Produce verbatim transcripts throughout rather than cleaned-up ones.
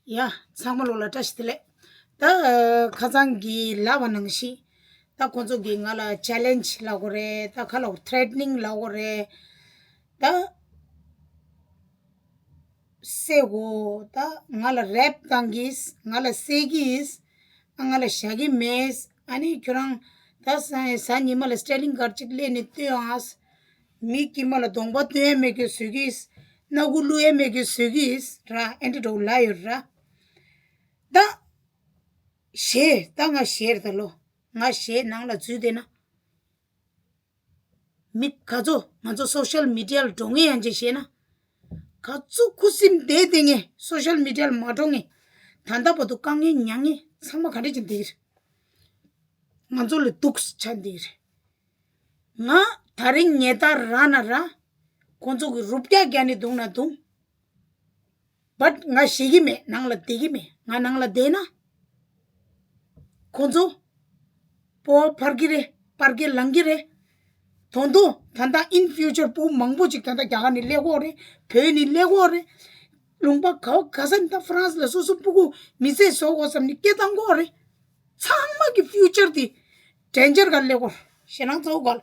ཡ། ཚང་མ་ལོ་ལ་བཀྲ་ཤིས་བདེ་ལེགས། ད་ཁ་སང་གི་ལབ་པ་ནང་བཞིན། ད་ཁོང་ཚོ་གིས་ང་ལ་ཆེ་ལེན་ཇི་ལབ་དགོས་རེད། ད་ཁ་ལ་ཐི་རེ་ཊི་ནིང་ལབ་དགོས་རེད། ད་བསད་དགོས། ད་ང་ལ་རེབ་བཏང་གིས། ང་ལ་བསད་གིས། ཨ། ང་ལ་བཞག་གི་མེད། ཨ་ནི་ཁྱོད་རང་ད་གཟའ་གཟའ་ཉི་མ་ལ་སི་ཊེ་ལིང་གཱར་ཌི་གཅིག་སླེབས་ནས་སྟོན་ཨ། མི་དཀྱིལ་མ་ལ་གདོང་པ་སྟོན་ཡ་མེད་གི་བཟོས་གིས། སྣ་ཁུག་བླུག་ཡ་མེད་གི་བཟོས་གིས་ར། ཨེ་འདྲ་འདྲ་བོ་ལབ་ཡོད་ར། ད་ཞེད། ད་ང་ཞེད་རེད་ད་ལོ། ང་ཞེད་ནང་ལ་འཛུལ་བསྡད་ན། མི་ག་ཚོད་ང་ཚོ་སོ་ཤལ་མི་ཌི་ཡ་ལ་འགྲོ་མཁན་ཡང་ཅིག་ཞེད་ན། ག་ཚོད་ཁུ་སིམ་བསྡད་བསྡད་མཁན། སོ་ཤལ་མི་ཌི་ཡ་ལ་མ་འགྲོ་མཁན། ད་ལྟ་བར་དུ་དཀའ་ངལ་མྱངས་མཁན་ཚང་མ་ག་འདྲ་ཅིག་འདུག་གི་རེད། ང་ཚོ་ལ་སྡུག་ཆགས་འདུག་གི་རེད། ང་ད་རིང་ཉལ་ཐ་ར་ན་ར། ཁོང་ཚོ་གི་རུབ་རྒྱག་རྒྱག་ནས་འདུག་ན་འདུག། བཊ་ང་ཞེད་ཀྱི་མེད། ནང་ལ་བསྡད་ཀྱི་མེད། ང་ནང་ལ་བསྡད་ན། ཁོང་ཚོ་སྤོ་བོ་ཕར་གྱི་རེད། པར་གྱི་ལང་གི་རེད། དོན་དུ་ད་ལྟ་in future་སྤུ་གུ་མང་པོ་ཅིག་ད་ལྟ་རྒྱ་གར་ནས་སླེབས་ཀྱི་ཡོད་རེད། བོད་ནས་སླེབས་ཀྱི་ཡོད་རེད། ལུང་པ་ག་བ་ག་ས་ནས་ད་ཧྥ་རན་སི་ལ་སོ་སོ་སྤུ་གུ་མི་ཚེ་བཟོ་དགོས་བསམ་ནས་སྐད་བཏང་གི་ཡོད་རེད། ཚང་མ་གི་ཕིའུ་ཅར་དེ་ཌེན་ཇར་སྒང་སླེབས་ཀྱི་ཡོད་རེད། ཞེད་སྣང་ཚ་པོ་སྒང་།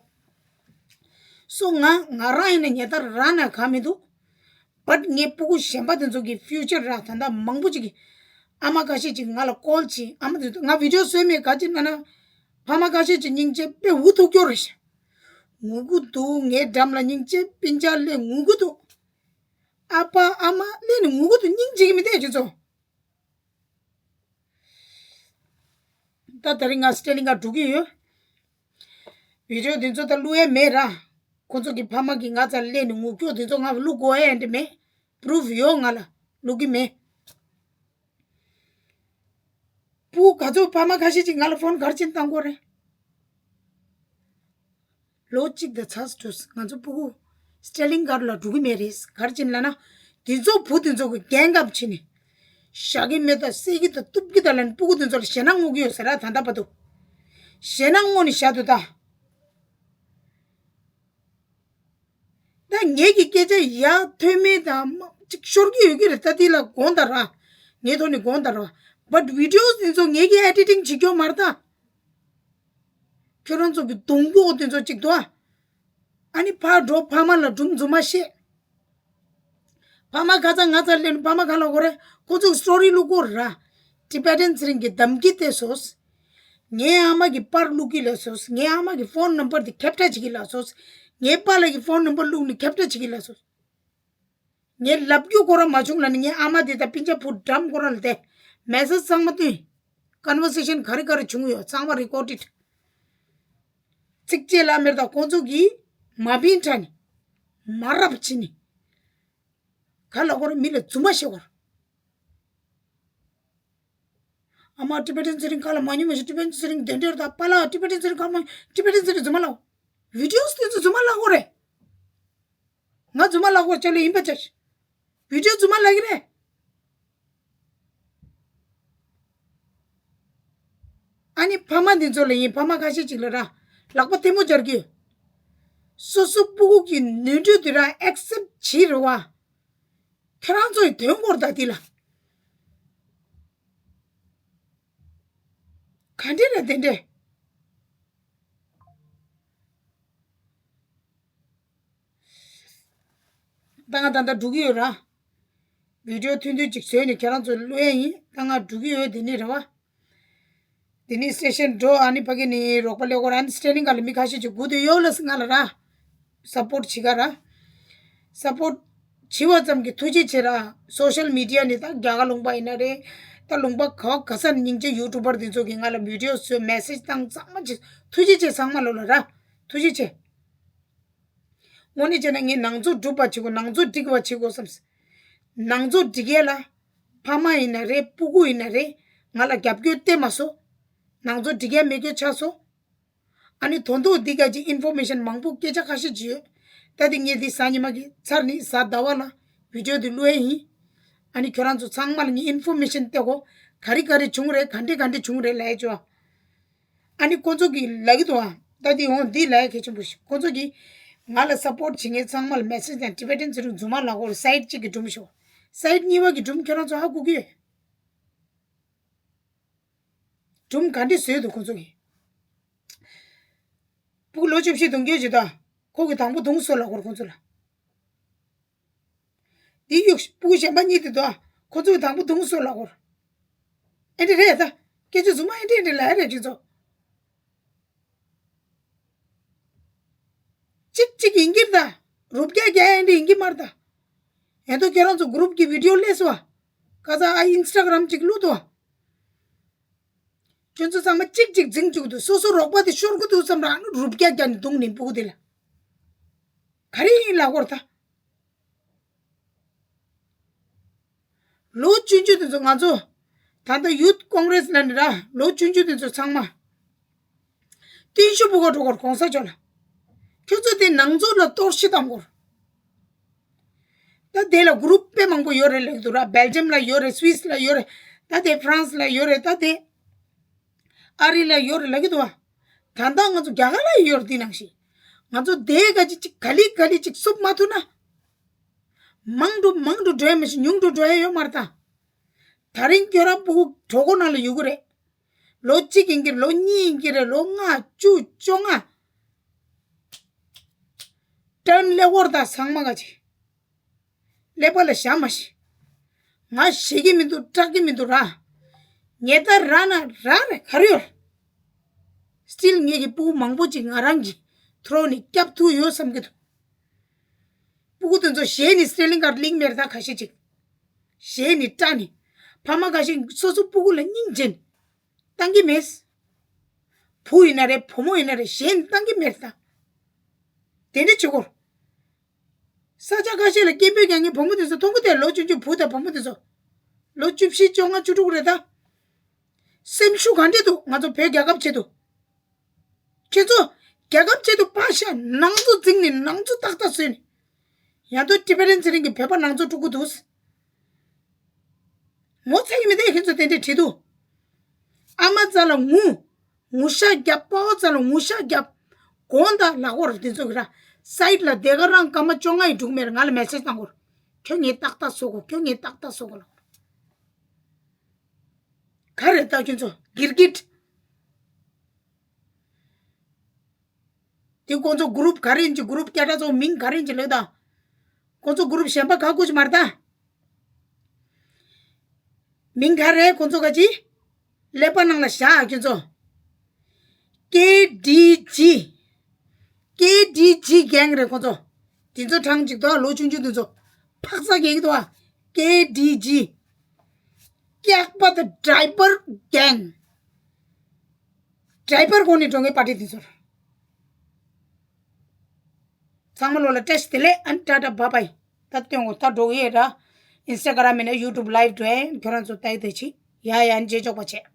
སོ་ང་ང་རང་ཡིན་ན་ཉལ་ཐ་ར་ན་གང་མི་འདུག། བཊ་ངའི་སྤུ་གུ་གཞན་པ་དེ་ཚོ་གི་ཕིའུ་ཅར་ར། ད་ལྟ་མང་པོ་ཅིག་གིས། ཨ་མ་ཁ་ཤས་ཅིག་ང་ལ་ཀོལ་བྱས། ཨ་མ་དེ་ཚོ་ང་བི་ཌི་ཡོ་བཟོས་མེད། ག་ཅི་ན་ན། ཕ་མ་ཁ་ཤས་ཅིག་སྙིང་རྗེ་དཔེ་འུ་ཐུག་ཀྱོག་རེད་ཤག། ངུ་གི་འདུག། ངའི་འགྲམ་ལ་སྙིང་རྗེ་སྤུན་ཀྱག་སླེབས་ངུ་གི་འདུག། ཨ་ཕ་ཨ་མ་སླེབས་ནས་ངུ་གི་འདུག། སྙིང་རྗེ་གི་མི་འདུག་ཁྱེད་ཚོ། ད་དེ་རིང་ང་སི་ཊེ་ལིང་གཱར་ཌི་འགྲོ་གི་ཡོད། བི་ཌི་ཡོ་དེ་ཚོ་ད་བླུག་ཡས་མེད་ར། ཁོ་ཚོ་གི་ཕ་མ་གིས་ང་རྩར་སླེབས་ནས་ངུ་སྐྱོ་དེ་ཚོ་ང་བླུག་དགོས་ཡས་འདྲ་མེད། པུ་རུབ་ཡོད་ང་ལ། བླུག་གི་མེད། སྤུ་གུ་ག་ཚོད་ཕ་མ་ཁ་ཤས་ཅིག་ང་ལ་ཕོན་ག་རེ་བྱས་ནས་བཏང་གི་ཡོད་རེད། ལོ་གཅིག་དང་ཚར་འགྲོ། ང་ཚོ་སྤུ་གུ་སི་ཊེ་ལིང་གཱར་ཌི་ལ་འགྲོ་གི་མེད་རེད། ག་རེ་བྱས་ནས་ལབ་ན། དེ་ཚོ་བུ་དེ་ཚོ་གི་རྐྱེན་གྱིས་བྱས་ནས། བཞག་གི་མེད་ད། བསད་ཀྱི་ད། གཏུབ་ཀྱི་ད་ལབ་ནས་སྤུ་གུ་དེ་ཚོ་ལ་ཞེད་སྣང་ངུ་གི་ཡོད་ཟེར་ར། ད་ལྟ་བར་དུ་ཞེད་སྣང་ངུ་ནས་བཞག་འདུག་ད། ད་ངེད་ཀྱི་སྐད་ཆ་ཡ་ཐོན་མེད་དང་ཅིག་ཤོར་གྱི་ཡོད་ཀྱི་རེད། ད་དེ་ལ་དགོངས་དག་ར། ངའི་ཐོག་ནས་དགོངས་དག་ར། བཊ་བི་ཌི་ཡོ་དེ་ཚོ་ངེད་ཀྱིས་ཨེ་ཌི་ཊིང་བྱེད་ཀྱི་ཡོད་མ་རེད་ད། ཁྱོད་རང་ཚོ་གི་གདོང་པོ་དེ་ཚོ་གཅིག་འདུག་ཨ། ཨ་ནི་ཕར་འགྲོ། ཕ་མ་ལ་སྒྲུང་རྫུན་མ་བཤད། ཕ་མ་ཁ་ཚ་ང་ཚ་ལེན། ཕ་མ་ག་ལ་གོ་རེད། ཁོ་ཚོ་གི་སི་ཊོ་རི་བླུག་གོ་ར། ཊི་བེ་ཊན་ཚེ་རིང་གི་དམ་གྱི་ཏེ་སོས། ངའི་ཨ་མ་གི་པར་བླུག་གི་ལ་སོས། ངའི་ཨ་མ་གི་ཕོན་ནམ་བར་དེ་ཁྱབ་བསྒྲགས་བྱེད་ཀྱི་ལ་སོས། ངའི་པཱ་ལགས་ཀྱི་ཕོན་ནམ་བར་བླུག་ནས་ཁྱབ་བསྒྲགས་བྱེད་ཀྱི་ལ་སོས། ངས་ལབ་རྒྱུ་ཁོ་རང་མ་བྱུང་ལབ་ནས། ངའི་ཨ་མ་དེ་དང་སྤུན་ཀྱག་བུ་འགྲམ་ཁོ་རང་ལ་དེ་མེ་སེ་ཇི་ཚང་མ་བཏོན། ཀོན་ཝར་སེ་ཤན་ག་རེ་ག་རེ་བྱུང་ཡོད་ཚང་མ་རི་ཀོར་ཌེཌ། ཚིགས་བཅད་ལ་མེར་དང་ཁོང་ཚོ་གིས་མ་ཕན་དྲན་ནས་མ་རབས་བྱས་ནས། ག་ལ་གོ་རེད། མི་ལ་རྫུན་མ་བཤད་གོ་རེད། ཨ་མ་ཊི་བེ་ཊན་ཚེ་རིང་ཁ་ལ་མ་ཉན་མ་ཤེས། ཊི་བེ་ཊན་ཚེ་རིང་དེ་འདྲ་རེད་ད། པཱ་ལགས་ཊི་བེ་ཊན་ཚེ་རིང་ཁ་མ། ཊི་བེ་ཊན་ཚེ་རིང་རྫུན་མ་ལབ། བི་ཌི་ཡོ་དེ་ཚོ་རྫུན་མ་ལབ་གོ་རེད། ང་རྫུན་མ་ལབ་གོ་ཅག་ལ་ཡིན་པ་ཅག། བི་ཌི་ཡོ་རྫུན་མ་ལབ་ཀྱི་རེད། ཨ་ནི་ཕ་མ་འདི་ཚོ་ལ་ཡིན། ཕ་མ་ཁ་ཤས་ཅིག་ལ་ར་ལག་པ་ཐལ་མོ་སྦྱར་གྱི་ཡོད། སོ་སོ་སྤུ་གུ་གི་ནུས་འདོད་དེ་ར་ཨེག་སེབ་བྱེད་རེད་བ། ཁྱེད་རང་ཚོ་ཡི་དོན་སྐོར་ད་འདི་ལ་ག་འདྲ་རེད་དེ་འདྲ། ད་ང་ད་ལྟ་འགྲོ་གི་ཡོད་ར། བི་ཌི་ཡོ་ཐུང་ཐུང་ཅིག་བཟོས་ནས་ཁྱེད་རང་ཚོ་བླུག་ཡས་ཡིན། ད་ང་འགྲོ་གི་ཡོད། དེ་ནས་རེད་བ། དེ་ནས་སི་ཊེ་ཤན་འགྲོ། ཨ་ནི་ཕ་གི་ནས་རོགས་པ་སླེབས་ཀྱི་ཡོད་ར། ཨ་ནི་སི་ཊེ་ལིང་གཱར་ཌི་ལ་མི་ཁ་ཤས་ཅིག་སྒུག་བསྡད་ཡོད་ལ། ང་ལ་ར་སཔོར་ཊི་བྱེད་ག་ར། སཔོར་ཊི་བྱེད་པ་ཙམ་གྱིས་ཐུགས་རྗེ་ཆེ་ར། སོ་ཤལ་མི་ཌི་ཡ་ནས་ད་རྒྱ་གར་ལུང་པ་ཡིན་ན་རེད། ད་ལུང་པ་ག་བ་ག་ས་ནས་སྙིང་རྗེ་ཡུ་ཊུབ་པར་འདི་ཚོ་གིས་ང་ལ་བི་ཌི་ཡོ་བཟོས། མེ་སེ་ཇི་བཏང་། ཚང་མ་བྱས། ཐུགས་རྗེ་ཆེ། ཚང་མ་ལོ་ལ་ར་ཐུགས་རྗེ་ཆེ། དངོས་གནས་བྱས་ན་ངས་ནང་ཚོགས་སྒྲུབ་པ་བྱེད་དགོས། ནང་ཚོགས་སྒྲིག་པ་བྱེད་དགོས་བསམ། ནང་ཚོགས་སྒྲིག་ཡས་ལ་ཕ་མ་ཡིན་ན་རེད། སྤུ་གུ་ཡིན་ན་རེད། ང་ལ་རྒྱབ་སྐྱོར་བསྟན་མ་སོང་། ནང་ཚོགས་སྒྲིག་ཡས་མེད་སྐྱོ་ཆགས་སོང་། ཨ་ནི་དོན་དུ་འདི་ག་ཅིག་ཨིན་ཕོར་མེ་ཤན་མང་པོ་སྐད་ཆ་ཁ་ཤས་ཅིག་ཡོད། ད་འདི་ངས་འདི་གཟའ་ཉི་མ་གི་ཚར་ནི་གཟའ་ཟླ་བ་ལ་བི་ཌི་ཡོ་འདི་བླུག་ཡས་ཡིན། ཨ་ནི་ཁྱོད་རང་ཚོ་ཚང་མ་ལ་ངས་ཨིན་ཕོར་མེ་ཤན་སྟེར་གོ། ག་རེ་ག་རེ་བྱུང་རེད། ག་འདྲ་ག་འདྲ་བྱུང་རེད་ལབ་ཡས་ཅོ། ཨ་ནི་ཁོ་ཚོ་གིས་ལབ་ཀྱི་འདུག་ཨ། ད་འདི་འོང་འདི་ལབ་ཡས་གལ་ཆེན་པོ་ཞིག། ཁོ་ཚོ་གིས་ང་ལ་སཔོར་ཊི་བྱེད་མཁན་ཚང་མ་ལ་མེ་སེ་ཇི་དང་ཊི་བེ་ཊན་ཚེ་རིང་རྫུན་མ་ལབ་གོ་རེད། སའིཊ་གཅིག་གི་སྒྲུང་ཤོག། སའིཊ་གཉིས་པ་གི་སྒྲུང་ཁྱོད་རང་ཚོ་ཧ་གོ་གི་ཡོད། སྒྲུང་ག་འདྲ་བཟོས་འདུག་ཁོང་ཚོ་གིས། སྤུ་གུ་ལོ་བཅུ་བཞི་བརྡུང་རྒྱུ་ཞིག་དང་། ཁོ་གིས་དང་པོ་བརྡུངས་སོང་ལབ་དགོས་རེད་ཁོང་ཚོ་ལ། དེ་ཡོད། སྤུ་གུ་གཞན་པ་གཉིས་དེ་དང་ཁོ་ཚོ་གིས་དང་པོ་བརྡུངས་སོང་ལབ་དགོས་རེད། ཨེ་འདྲ་རེད་ད། སྐད་ཆ་རྫུན་མ་ཨེ་འདྲ་ཨེ་འདྲ་ལབ་ཡ་རེད་ཁྱོད་ཚོ། གཅིག་གཅིག་ཡིན་གྱི་རེད་ད། རུབ་རྒྱག་རྒྱག་ཡ་འདི་ཡིན་གྱི་མ་རེད་ད། ཨེ་ད་ཁྱེད་རང་ཚོ་གུ་རུབ་ཀྱི་བི་ཌི་ཡོ་སླེབས་སོང་བ། ཁ་སང་ཨ་ཨིན་སི་ཊ་གྷི་རམ་གཅིག་བླུགས་འདུག་བ། ཁྱོད་ཚོ་ཚང་མ་གཅིག་གཅིག་འཛིང་བཅུག་འདུག་སོ་སོ་རོགས་པ་དེ་ཤོར་གི་འདུག་བསམ་ར། ཨ་ནི་རུབ་རྒྱག་རྒྱག་ནས་བརྡུངས་ནས་སྤུ་གུ་དེ་ལ། ག་རེ་ཡིན་ལབ་དགོས་རེད་ད། ལོ་ཆུང་ཆུང་དེ་ཚོ་ང་ཚོ། ད་ལྟ་ཡུཐ་ཀོང་རེས་ལ་ནི་ར། ལོ་ཆུང་ཆུང་དེ་ཚོ་ཚང་མ་བརྟན་བཞུགས་འབུལ་ག་འགྲོ་དགོས་རེད་གོང་ས་མཆོག་ལ། ཁྱོད་ཚོ་དེ་ནང་ཚོགས་ལ་གཏོར་བཤིག་བཏང་དགོས་རེད། ད་དེ་ལ་གུ་རུབ་དཔེ་མང་པོ་ཡོད་རེད་ལབ་ཀྱི་འདུག་ར། སྦེལ་ཇམ་ལ་ཡོད་རེད། སུད་སི་ལ་ཡོད་རེད། ད་དེ་ཧྥ་རན་སི་ལ་ཡོད་རེད། ད་དེ་ཨ་རི་ལ་ཡོད་རེད་ལབ་ཀྱི་འདུག་བ། ད་ལྟ་ང་ཚོ་རྒྱ་གར་ལ་ཡོད་རེད། དེ་ནང་བཞིན་ང་ཚོ་དེ་ག་ཅིག་ཅིག་ག་ལེ་ག་ལེ་ཅིག་བསུབ་མ་ཐུབ་ན། མང་དུ་མང་དུ་འགྲོ་ཡ་མ་གཞི་ཉུང་དུ་འགྲོ་ཡ་ཡོད་མ་རེད་ད། ད་རིང་ཁྱོད་རང་སྤུ་གུ་གྲོད་ཁོག་ནང་ལ་ཡོད་ཀྱི་རེད། ལོ་གཅིག་ཡིན་གྱི་རེད། ལོ་གཉིས་ཡིན་གྱི་རེད། ལོ་ལྔ་བཅུ་བཅོ་ལྔ། ཊརན་སླེབས་ཡོད་རེད་ད་ཚང་མ་ག་ཅིག་ཀླད་པ་ལ་བཞག་མ་ཤེས། ང་ཞེད་ཀྱི་མི་འདུག་སྐྲག་གི་མི་འདུག་ར། ཉེས་རྡུང་རག་ན་རག་རེད། ག་རེ་ཡོད། སི་ཊིལ་ངེད་ཀྱི་སྤུ་གུ་མང་པོ་ཅིག་ང་རང་གི་ཐོག་ནས་སྐྱོབ་ཐུབ་ཡོད་བསམ་གྱི་འདུག་སྤུ་གུ་དེ་ཚོ་ཞེད་ནས་སི་ཊེ་ལིང་གར་ལིང་མེར་ད་ཁ་ཤས་ཅིག་ཞེད་ནས་སྐྲག་ནས། ཕ་མ་ཁ་ཤས་སོ་སོ་སྤུ་གུ་ལ་སྙིང་རྗེ་ནས་བཏང་གི་མེད། བུ་ཡིན་ན་རེད། བུ་མོ་ཡིན་ན་རེད། ཞེད་ནས་བཏང་གི་མེད་ད། དེ་འདྲ་བྱེད་དགོས། ས་ཆ་ཁ་ཤས་ལ་སྐད་འབོད་རྒྱག་མཁན་བུ་མོ་དེ་ཚོ་མཐོང་གི་དེ། ལོ་ཆུང་ཆུང་བུ་དང་བུ་མོ་དེ་ཚོ། ལོ་བཅུ་བཞི་བཅོ་ལྔ་བཅུ་དྲུག་རེད་ད། སེམས་ཤུགས་ག་འདྲས་འདུག་ང་ཚོ་བོད་རྒྱལ་ཁབ་ཆེད་དུ། ཁྱེད་ཚོ་རྒྱལ་ཁབ་ཆེད་དུ་ཕར་བཞག་ནང་ཚོ་འཛིང་ནས་ནང་ཚོ་ཏག་ཏག་བཟོས་ནས། ཡང་ཏོ་ཊི་བེ་ཊན་ཚེ་རིང་གིས་བོད་པ་ནང་ཚོ་དཀྲུག་གི་འདུག་ངོ་ཚ་གི་མི་འདུག་ཁྱེད་ཚོ་དེ་འདྲས་བྲིས་འདུག་ཨ་མ་རྩ་ལ་ངུ། ངུ་ཤ་རྒྱབ། དཔའ་བོ་རྩ་ལ་ངུ་ཤ་རྒྱབ། དགོངས་དག་ལབ་དགོས་རེད་དེ་ཚོ་གི་ར། སའིཌ་ལ་དེ་ག་རང་སྐར་མ་བཅོ་ལྔ་ཡི་འབྲུག་མེར་ང་ལ་མེ་སེ་ཇི་བཏང་དགོས་རེད། ཁྱོད་ངའི་ཏག་ཏག་བཟོ་དགོས། ཁྱོད་ངའི་ཏག་ཏག་བཟོ་དགོས་ལབ། ག་རེ་ད་ཁྱོད་ཚོ་གིར་གིད། དེ་ཁོང་ཚོ་གུ་རུབ་ག་རེ་ཡིན་གྱི། གུ་རུབ་སྐད་གྲགས་ཚོ་མིང་ག་རེ་ཡིན་གྱི་ལབ་ད། ཁོང་ཚོ་གུ་རུབ་གཞན་པ་ག་དགོས་ཀྱི་མ་རེད་ད། མིང་ག་རེ་ཁོང་ཚོ་ག་ཅི། ཀླད་པ་ནང་ལ་བཞག་ཁྱོད་ཚོ། ཀེ་ཌི་ཇི། ཀེ་ཌི་ཇི་གེང་རེད་ཁོང་ཚོ། དེ་ཚོ་གྲངས་གཅིག་ཏུ་ལོ་ཆུང་ཆུང་དེ་ཚོ་ཕག་ཚ་གེང་དུ་བ། ཀེ་ཌི་ཇི། སྐྱག་པ་དང་ཌའི་པར་གེང་། ཌའི་པར་གོན་ནས་འགྲོ་མཁན་པ་ཊི་དེ་ཚོར། ཚང་མ་ལོ་ལ་བཀྲ་ཤིས་བདེ་ལེགས། ཨན་ཊ་ཊ་བྷ་བྷའི། ད་སྟོན་གོ་ད་འགྲོ་གི་ཡོད་ར། ཨིན་སི་ཊ་གྷ་རམ་མིན་ན་ཡུ་ཊུབ་ལའིབ་འགྲོ་ཡ། ཁྱོད་རང་ཚོ་ལྟ་ཡི་དེ་ཆི། ཡ་ཡ་ཨན་རྗེས་ཆོག་པ་བྱས།